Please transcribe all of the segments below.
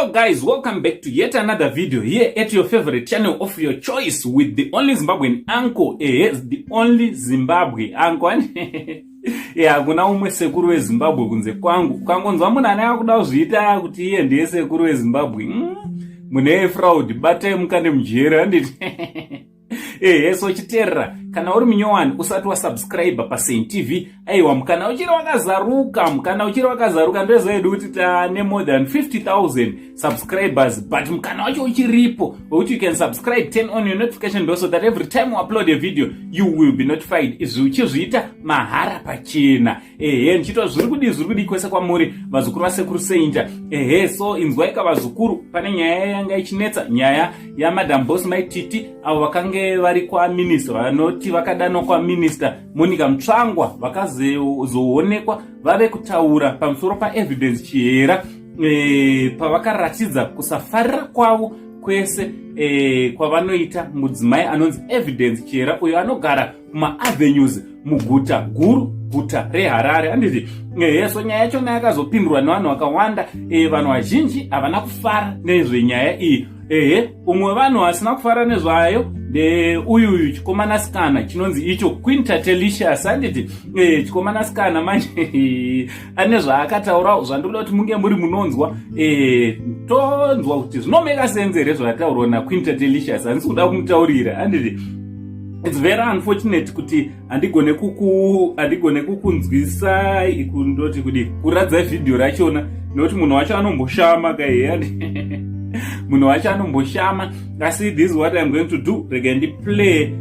Hello guys, welcome back to yet another video here at your favorite channel of your choice with the only Zimbabwean uncle, the only Zimbabwe uncle. Yeah, hakuna umwe sekuru weZimbabwe kunze kwangu. Ukangonzwa munhu ane akuda kuzviita kuti iye ndiye sekuru weZimbabwe, mune fraud, batai mukande mujeri, handiti? Ehe, so chiteerera, kana uri munyowani usati wasubscribe paSaint TV, aiwa, mukana uchiri wakazaruka, mukana uchiri wakazaruka. Ndoziva kuti tane more than 50,000 subscribers, but mukana wacho uchiripo wekuti you can subscribe, turn on your notification bell so that every time you upload a video you will be notified. Izvi uchizviita mahara pachena. Ehe, ndichitwa zviri kudii, zviri kudii kwese kwamuri, vazukuru vasekuru Sainta? Ehe, so inzwaika vazukuru, pane nyaya yanga ichinetsa, nyaya yaMadam Boss Maititi, avo vakange vari kwaminista, vanoti vakadanwa kwaMinister Monica Mutsvangwa, vakazoonekwa vave kutaura pamusoro paEvidence Chihera, pavakaratidza kusafarira kwavo kwese kwavanoita mudzimai anonzi Evidence Chihera, uyo anogara kumaavenues muguta guru, guta reHarare, handiti? Ehe, so nyaya yachona yakazopindurwa nevanhu vakawanda. Vanhu vazhinji havana kufara nezvenyaya iyi. Ehe, umwe wevanhu vasina kufara nezvayo ndeuyuyu chikomanasikana chinonzi icho Queen Tatelicious, handiti? Chikomanasikana manje ane zvaakataurawo zvandinoda kuti munge muri munonzwa. Tonzwa kuti zvinomeka sense here zvakataurwa naQueen Tatelicious. Handisi kuda kumutaurira, handiti? It's very unfortunate kuti handigone kukunzwisa, kundoti kudi kuratidza vhidhiyo rachona, nekuti munhu wacho anomboshama kaiye, munhu wacho anomboshama. Asi this is what I'm going to do: rega ndiplay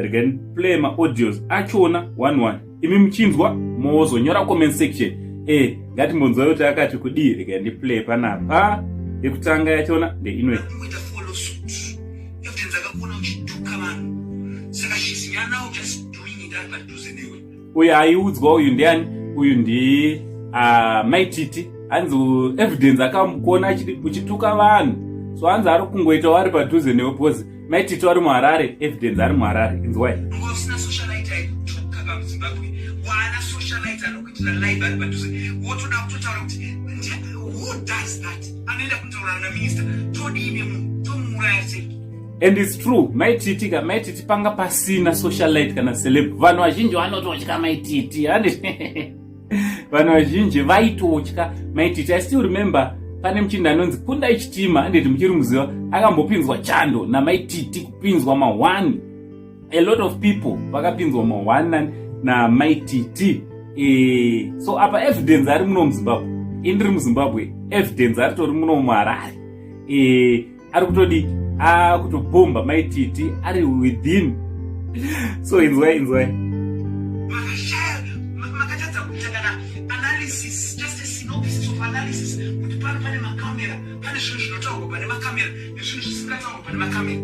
rega ndiplay maaudios achona one one, imi muchinzwa mozonyora comment section. Ngatimbonzwa kuti akati kudii. Rega ndiplay panapa, yekutanga yachona ndeinoi. Kuita follow suit. Evidence akakuona uchituka vanhu, saka she's now just doing it ari padhuze newe. Uyu aiudzwa uyu ndiani? Uyu ndi Maititi. Hanzi Evidence akamukuona uchituka vanhu, so hanzi ari kungoitawo ari padhuze newe, because Maititi ari muHarare, Evidence ari muHarare. Inzwai. Ngo usina socialite aikutuka pamuZimbabwe, wana socialite anokuitira live ari padhuze, wotoda kutotaura kuti who does that? Anoenda kunotaura naminista, todii nemunhu? Tomuuraya sei? And it's true, Maititi ka, Maititi panga pasina socialite kana celeb. Vanhu vazhinji vanototya Maititi, handi? Vanhu vazhinji vaitotya Maititi. I still remember pane muchinda anonzi Kundai Chitima, anditi muchiri muziva? Akambopinzwa chando naMaititi, kupinzwa ma1. A lot of people vakapinzwa ma1 naMaititi. So apa Evidence ari muno muZimbabwe, indiri muZimbabwe, Evidence aritori muno muHarare. Ari kutodi akutobhomba Maititi ari within. So inzwai, inzwai. Makashaya, makatadza kuita kana analysis, just a synopsis of analysis, kuti pano pane makamera, pane zvinhu zvinotaurwa pane makamera nezvinhu zvisingataurwa pane makamera.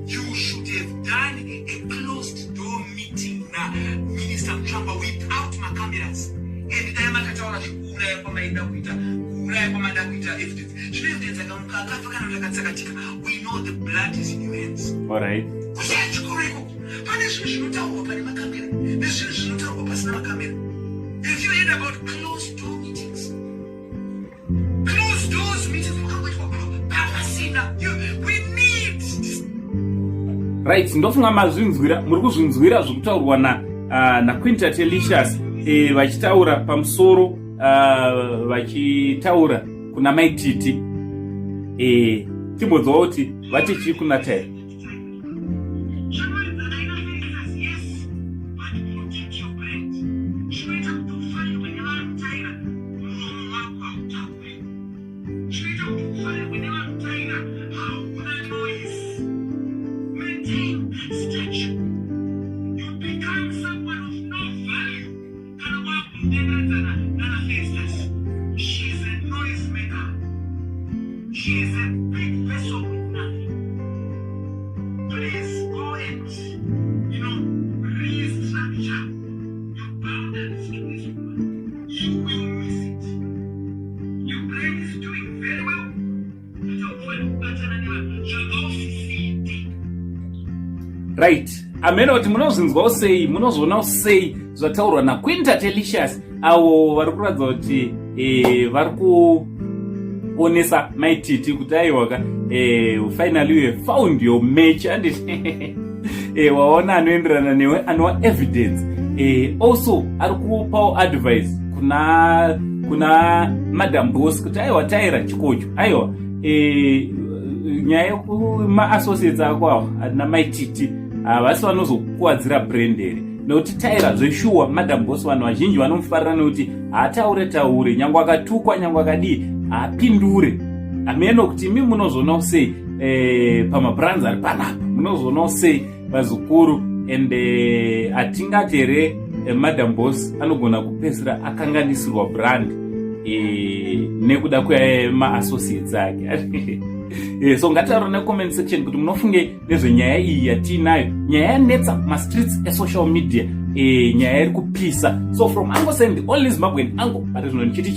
You should have done a closed door meeting naMinister Mutsvangwa without macameras, and dai makataura zvekuuraya kwamaida kuita, kuuraya kwamada kuita Evidence. Zvino Evidence akamuka akafa kana kuti akatsakatika, we know the blood is in your hands. Kushaya chikoro ikoko. Pane zvinhu zvinotaurwa pane makamera nezvinhu zvinotaurwa pasina makamera. Have you heard about closed door meetings? Closed doors meetings makangoitwa papasina. We need this. Right, ndofunga mazvinzwira, muri kuzvinzwira zviri kutaurwa naQueen Tatelicious, vachitaura pamusoro, vachitaura kuna Maititi. Timbonzwa kuti vati chii kuna Taira. Shamwari dzakaina Felistas, yes, but protect your brand. Chinoita kuti ufarirwe nevanhu, Taira, muromo wako hautauri. Chinoita kuti ufarirwe nevanhu, Taira, hauna noise. Maintain that stature. You become someone of no value kana wakutenderedzana nana Felistas. She's a noise maker. She is a big vessel with nothing. Please go and restructure your boundaries to this woman. You will miss it. Your brain is doing very well, but haufaniri kubatana nevanhu zvakausisiite. Right, amene kuti munozvinzwawo sei, munozvionawo sei zvataurwa naQueen Tatelicious, avo vari kuratidza kuti vari ku kuonesa Mai Titi kuti aiwaka, finally you have found your match, anditi? Waona anoenderana newe, anova evidence. Also ari kupawo advice kuna Madam Boss kuti aiwa, taira chikocho, aiwa, nyaya yekumaasociates ako awa ana Mai Titi havasi vanozokuwadzira brand here? Nekuti taira zveshuwa, Madam Boss vanhu vazhinji vanomufarira nekuti haataure taure, nyange akatukwa, nyange akadii, haapindure. Hameno kuti imi munozoonawo sei pamabrands ari panapa, munozoonawo sei, vazukuru? And hatingati here Madam Boss anogona kupedzisira akanganisirwa brand nekuda kwemaassociates ake? So ngataura necomment section kuti munofunge nezvenyaya iyi yatiinayo, nyaya yanetsa mastreets esocial media, nyaya iri kupisa. So from Uncle Sen, the only Zimbabwean uncle, pari zvino ndichiti.